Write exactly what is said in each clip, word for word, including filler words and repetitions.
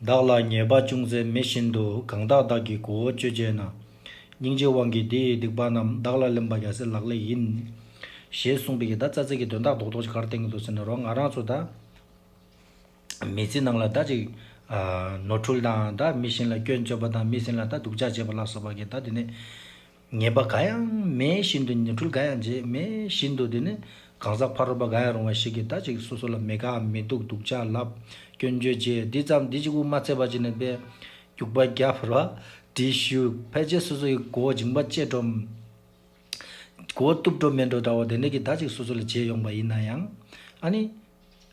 བདག་ལ་ཉེས་པ་ཅུང་ཟད་མེད་བཞིན་དུ། གང་དག་བདག་གིས་གོ་བོ་སྤྱོད་བྱས་ན། སྙིང་རྗེའི་དབང་གིས་དེ་ཡི་སྡིག་པ་རྣམས། བདག་ལ་ལེན་པ་རྒྱལ་སྲས་ལག་ལེན་ཡིན། ཞེས་གསུངས་པའི་གི་ད་རྩ་ཚིག་གི་དོན་དག་རྡོག་རྡོག་ཅིག་ག་རེ་བསྟན་གྱི་འདུག་ཟེར་ན་རོ། ང་རང་ཚོ་ད་མི་ཚེ་ནང་ལ་ད་ཅིག་ཨ་ནོར་འཁྲུལ་དང་ད་མི་གཞན་ལ་སྐྱོན་བརྗོད་པ་དང་མི་གཞན་ལ་ད་སྡུག་ཅག་བྱེད་པ་ལ་སོགས་པ་གི་ད་དེ་ནས་ཉེས་པ་གང་ཡང་མེད་བཞིན་དུ། ནོར་འཁྲུལ་གང་ཡང་བྱས་མེད་བཞིན་དུ། དེ་ནི་གང་ཟག་ཕ་རོལ་པོ་གང་ཡང་རུང་བ་ཞིག་གིས་ད་ཅིག་སོ་སོ་ལ་མི་དགའ་མི་སྡུག་སྡུག་ཅག་ལབ་སྐྱོན་བརྗོད་བྱས། འདི་ཙམ་འདི་གཅིག་པུ་མ་ཚད་པ་ཅིག་ནས་པས་རྒྱུག་པ་རྒྱབ་ར་དྲི་ཞུ། ཕལ་ཆེར་སོ་སོ་ཡི་མགོ་བོ་མཇིང་པ་བཅད་འགྲོ། གོ་བོ་གཏུབ་འགྲོ་མེད་འགྲོ་འདྲ་བོ་དེ་འདྲ་གི་ད་ཅིག་སོ་སོ་ལ་བྱས་ཡོང་པ་ཡིན་ན་ཡང་། ཨ་ནི།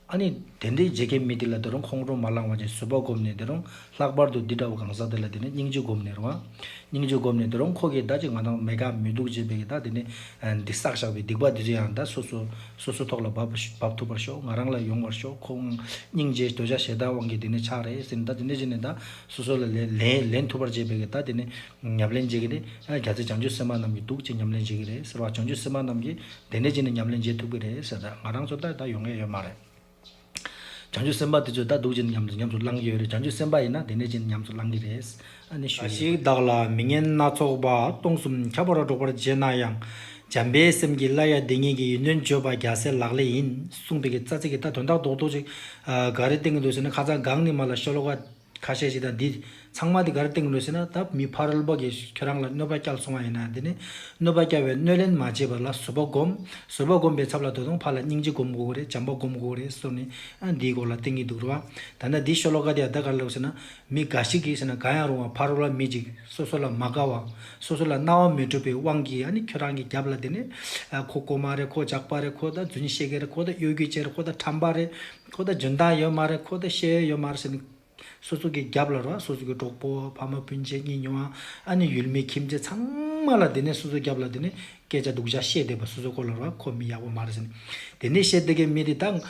ཨ་ནི་དེ་འདྲའི་བྱེད་མཁན་མི་དེ་ལ་དེ་རུང་ཁོང་ཁྲོ་མ་ལངས་པ་བྱས་བཟོད་པ་སྒོམ་ནས། དེ་རུང་ལྷག་པར་དུ་འདི་འདྲ་བོ་གང་ཟག་དེ་ལ་དེ་ནས་སྙིང་རྗེ་སྒོམ་ནས་རུང་། སྙིང་རྗེ་སྒོམ་ནས་དེ་རུང་ཁོ་གིས་ད་ཅིག་ང་རང་མི་དགའ་མི་སྡུག་བྱས་པའི་གི་ད་དེ་ནས་འདི་བསགས་བཞག་པའི་སྡིག་པ་འདི་ཚོ་ཡང་ད་སོ་སོ་སོ་སོ་ཐོག་ལ་བབས་བབས་ཐུབ་པར་ཤོག་ང་རང་ལ་ཡོང་བར་ཤོག་ཁོང་སྙིང་རྗེ་འདོད་ཆགས་ཞེ་སྡང་དབང་གིས་དེ་ནས་ཆགས་རེད་ཟེར་ནས། ད་དེ་འདྲ་བྱས་ནས་ད་སོ་སོ་ལ་ལེན་ལེན་ལེན་ཐུབ་པར་བྱས་པའི་གི་ད་དེ་ནས་ཉམས་ལེན་བྱེད་ཀྱི་རེད། ཨ། རྒྱལ་སྲས་བྱང་ཆུབ་སེམས་དཔའ་རྣམས་ཀྱིས་འདུག་ཅེས་ཉམས་ལེན་བྱེད་ཀྱི་རེད་ཟེར་བ། བྱང་ཆུབ་སེམས་དཔའ་རྣམས་ཀྱིས་དེ་འདྲ་བྱས་ནས་ཉམས་ལེན་བྱེད་ཐུབ་ཀྱི་རེད་ཟེར། ད་ང་རང་ཚོ་ད་ད་ཡོང་ཡས་ཡོད་མ་རེད། བྱང་ཆུབ་སེམས་དཔའ་དེ་ཚོས་ད་འདུག་ཅེས་ཉམས་སུ་ཉམས་སུ་བླང་གི་ཡོད་རེད། བྱང་ཆུབ་སེམས་དཔའ་ཡིན་ན་དེ་འདྲ་བྱས་ནས་ཉམས་སུ་བླང་གི་རེད། ཨ་ནི་ཞུ་ཞིག་བདག་ལ་མི་ངན་སྣ་ཚོགས་པ། སྟོང་གསུམ་ཁྱབ་པར་སྒྲོག་པར་བྱེད་ན་ཡང་། བྱམས་པའི་སེམས་ཀྱིས་སླར་ཡང་དེ་ཉིད་ཀྱི། ཡོན་ཏན་བརྗོད་པ་རྒྱལ་སྲས་ལག་ལེན་ཡིན། གསུངས་པའི་གི་རྩ་ཚིག་གི་ད་དོན་དག་རྡོག་རྡོག་ཅིག་ཨ། ག་རེ་བསྟན་གྱི་འདུག་ཟེར་ན། ཁ་སང་གང་ནས་མ་ལ་ཤོ་ལོ་ཀ་ཁ་ཤས་ཤིག་དང་འདི་ཚང་མ་འདི་ག་རེ་བསྟན་གྱི་འདུག་ཟེར་ན། ད་མི་ཕ་རོལ་པོ་གིས་ཁྱོད་རང་ལ་གནོད་པ་བསྐྱལ་སོང་བ་ཡིན་ན། འདི་ནི་གནོད་པ་བསྐྱལ་བའི་གནོད་ལན་མ་བྱེད་པ་ལ་བཟོད་པ་སྒོམ། བཟོད་པ་སྒོམ་པའི་ཚབ་ལ་ད་དུང་ཕར་ལ་སྙིང་རྗེ་སྒོམ་དགོས་ཀྱི་རེད། བྱམས་པ་སྒོམ་དགོས་ཀྱི་རེད་ཟེར་ནས། ཨ། འདིའི་སྐོར་ལ་བསྟན་གྱི་འདུག་རེད་བ། ད་ནི་འདིའི་ཤོ་ལོ་ཀ་དེ་ཡང་ད་ག་རེ་ལབ་ཟེར་ན། མི་འགའ་ཞིག་གིས་ཟེར་ན། གང་ཡང་རུང་བ་ཕ་རོལ་པོ་མི་གཅིག་སོ་སོ་ལ་མ་དགའ་བ། སོ་སོ་ལ་སྣང་བ་མི་འགྲུབ་པའི་དབང་གིས། ཨ་ནི་ཁྱོད་རང་གི་རྒྱབ་ལ་དེ་ནི། ཨ། ཁོ་རྐུན་མ་རེད། ཁོ་ཇག་པ་རེད། ཁོ་ད་རྫུན་བཤད་མཁན་རེད། ཁོ་ད་གཡོ་སྒྱུ་ཅན་རེད། ཁོ་ད་ཁྲམ་པ་རེད། ཁོ་ད་འཇོན་ཐང་ཡོད་མ་རེད། ཁོ་ད་ཤེས་ཡོན་ཡོད་མ་རེད་ཟེར་ནས། སོ་སོ་གི་རྒྱབ་ལ་རོ། སོ་སོ་གི་གྲོགས་པོ། ཕ་མ་སྤུན་མཆེད་གཉེན་ཉེ་བ། ཨ་ནི་ཡུལ་མི་ཁྱིམ་མཚེས་ཚང་མ་ལ་དེ་ནས་སོ་སོ་རྒྱབ་ལ་དེ་ནས་སྐད་ཆ་སྡུག་ཅག་བཤད་བསྡད་པ། སོ་སོ་སྐོར་ལ་རོ། ཁོ་མི་ཡག་པོ་མ་རེད་ཟེར་ནས། དེ་ནས་བཤད་བསྡད་མཁན་མི་དེ་དང་།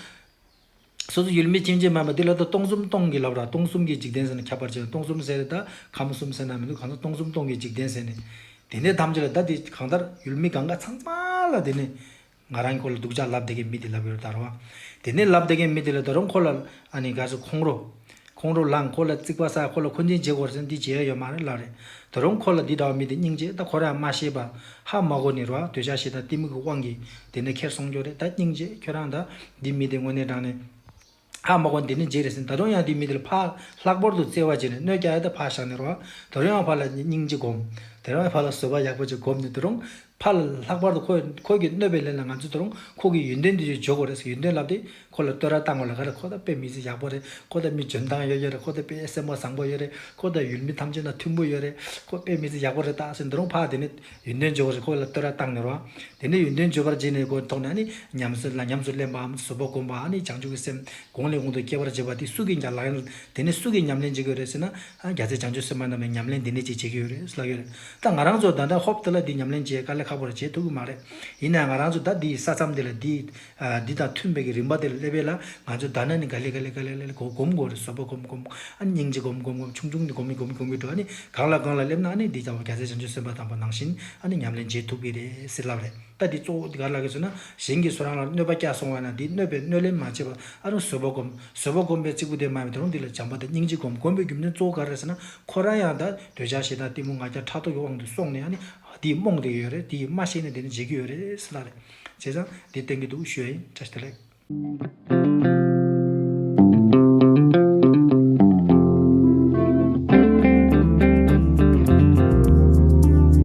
སོ་སོ་ཡུལ་མི་ཁྱིམ་མཚེས་མ་ཡིན་པ་དེ་ལ་ད་སྟོང་གསུམ་སྟོང་གི་ལབ་ར། སྟོང་གསུམ་གྱི་འཇིག་རྟེན་ཟེར་ནས་ཁྱབ་པར་བྱས། སྟོང་གསུམ་ཟེར་ད་ཁམས་གསུམ་ཟེར་ན་མི་འདུག་གང་ལྟར་སྟོང་གསུམ་སྟོང་གི་འཇིག་རྟེན་ཟེར་ནས། དེ་ནས་ཐམས་ཅད་ལ་ད་དེ་གང་ལྟར་ཡུལ་མི་གང་ག་ཚང་མ་ལ་དེ་ནས། ང་རང་ཁོ་ལ་སྡུག་ཅག་ལབ་བསྡད་མཁན་མི་དེ་ལབ་ཡོད་ད་རེད་བ། དེ་ནས་ལབ་བསྡད་མཁན་མི་དེ་ལ་ད་རུང་ཁོ་ལ་ཨ་ནི་ག་ཚོད་ཁོང་ཁྲོ། ཁོང་ཁྲོ་ལངས། ཁོ་ལ་རྩིག་པ་ཟ། ཁོ་ལ་འཁོན་འཛིན་བྱེད་དགོས་རེད་ཟེར་ན་འདི་བྱེད་ཡ་ཡོད་མ་རེད་ལབ་རེད། ད་རུང་ཁོ་ལ་འདི་འདྲ་བ་མི་དེ་སྙིང་རྗེ། ད་ཁོ་རང་མ་ཤེས་པ་ཧ་མ་གོ་ནས་རེད་བ། འདོད་ཆགས་ཞེ་སྡང་གཏི་མུག་གི་དབང་གིས་དེ་ནས་ཁྱེར་སོང་རྒྱུ་རེད། ད་སྙིང་རྗེ། ཁྱོད་རང་ད་འདི་མི་དེ་དངོས་གནས་དྲང་གནས། ཧ་མ་གོ་འདི་ནི་བརྗེད་རེད་ཟེར། ད་དུང་ཡང་འདི་མི་དེ་ལ་ཕར་ལྷག་པར་དུ་བརྩེ་བ་བྱས་ནས་གནོད་རྒྱག་ཡ་ད་ཕར་བཞག་ནས་རོ། ད་དུང་ཡང་ཕར་ལ་སྙིང་རྗེ་སྒོམ། དེ་རིང་ཕར་ལ་བཟོད་པ་ཡག་པོ་ཅིག་སྒོམ་ནས། ད་དུང་ཕར་ལ་ལྷག་པར་དུ་ཁོ་ཁོ་གི་གནོད་པའི་ལན་ལ་ང་ཚོས་ད་དུང་ཁོ་གི་ཡོན་ཏན་དེ་ཚོ་འཇོག་དགོས་རེད་ཟེར། ཡོན་ཏན་ལབ་དེ་ཁོ་ལ་བསྟོད་ར་བཏང་དགོས་ལ། ག་རེ། ཁོ་ད་དཔེ་མི་ཚེ་ཡག་པོ་རེད། ཁོ་ད་མི་འཇོན་ཐང་ཡོད་ཡོད་རེད། ཁོ་ད་དཔེ་སེམས་པ་བཟང་པོ་ཡོད་རེད། ཁོ་ད་ཡུལ་མི་ཐམས་ཅད་ན་མཐུན་པོ་ཡོད་རེད། ཁོ་དཔེ་མི་ཚེ་ཡག་པོ་རེད་ད་ཟེར། ད་དུང་ཕར་དེ་ནས་ཡོན་ཏན་འཇོག་དགོས་རེད། ཁོ་ལ་བསྟོད་ར་བཏང་ནས་རོ། དེ་ནས་ཡོན་ཏན་བརྗོད་པར་བྱས་ནས་ཁོའི་ཐོག་ནས་ཨ་ནི་ཉམས་སུ་ལ་ཉམས་སུ་ལེན་པའམ་བཟོད་པ་སྒོམ་པ། ཨ་ནི་བྱང་ཆུབ་ཀྱི་སེམས་གོང་ནས་གོང་དུ་སྐྱེ་བར་བྱེད་པ་དེ་སུ་གིས་ཀྱང་ལག་ལེན། དེ་ནས་སུ་གིས་ཉམས་ལེན་བྱེད་ཀྱི་ཡོད་རེད་ཟེར་ན། ཨ། རྒྱལ་སྲས་བྱང་ཆུབ་སེམས་དཔའ་རྣམས་ཀྱིས་ཉམས་ལེན་དེ་ནས་ཅིག་བྱེད་ཀྱི་ཡོད་རེད་ལབ་ཡོད་རེད། ད་ང་རང་ཚོ་ད་ལྟ་ཧོབ་དེ་ལ་འདི་ཉམས་ལེན་བྱེད་དཀའ་ལས་ཁག་པོ་རེད། བྱེད་ཐུབ་ཀྱི་མ་རེད། ཡིན་ནའང་ང་རང་ཚོ་ད་འདི་ས་མཚམས་དེ་ལ་འདི། ཨ། འདི་དང་མཐུན་པའི་གི་རིམ་པ་དེ་ལ་སླེབས་པ་ལ་ང་ཚོ་ད་ནས་ནི་ག་ལེ་ག་ལེ་ག་ལེ་ག་ལེ་གོ་སྒོམ་དགོས་རེད། བཟོད་པ་སྒོམ་སྒོམ། ཨ་ནི་སྙིང་རྗེ་སྒོམ་སྒོམ་སྒོམ། ཆུང་ཆུང་ནས་སྒོམ་གྱིན་སྒོམ་གྱིན་སྒོམ་གྱིན་འགྲོ། ཨ་ནི་གང་ལ་གང་ལ་སླེབས་ན་ཨ་ནི་འདི་ལྟ་བུ་རྒྱལ་སྲས་བྱང་ཆུབ་སེམས་དཔའ་དམ་པ་ནང་བཞིན་ཨ་ནི་ཉམས་ལེན་བྱེད་ཐུབ་ཀྱི་རེད་ཟེར་ལབ་རེད། ད་འདི་གཙོ་བོ་འདི་ག་རེ་ལབ་ཀྱི་ཟེར་ན། གཞན་གྱིས་སུ་རང་ལ་གནོད་པ་བསྐྱལ་སོང་བ་ན་འདི་གནོད་པའི་གནོད་ལན་མ་བྱེད་པར་ཨ་རུ་བཟོད་པ་སྒོམ། བཟོད་པ་སྒོམ་པའི་གཅིག་པུ་དེ་མ་ཡིན་པར་ད་རུང་འདི་ལ་བྱམས་པ་དང་སྙིང་རྗེ་སྒོམ། སྒོམ་པའི་རྒྱུ་མཚན་གཙོ་བོ་ག་རེ་རེད་ཟེར་ན། ཁོ་རང་ཡང་ད་འདོད་ཆགས་ཞེ་སྡང་གཏི་མུག་ང་རྒྱལ་ཕྲག་དོག་གི་དབང་དུ་སོང་ནས་ཨ་ནི་འདིས་རྨོངས་བསྡད་ཀྱི་ཡོད་རེད། འདིས་མ་ཤེས་ནས་དེ་ནི་བྱེད་ཀྱི་ཡོད་རེད་ཟེར་ལབ་རེད། བྱས་ཙང་འདི་བསྟན་གྱི་འདུག་ཞུ་ཡ་ཡིན། བཀྲ་ཤིས་བདེ་ལེགས།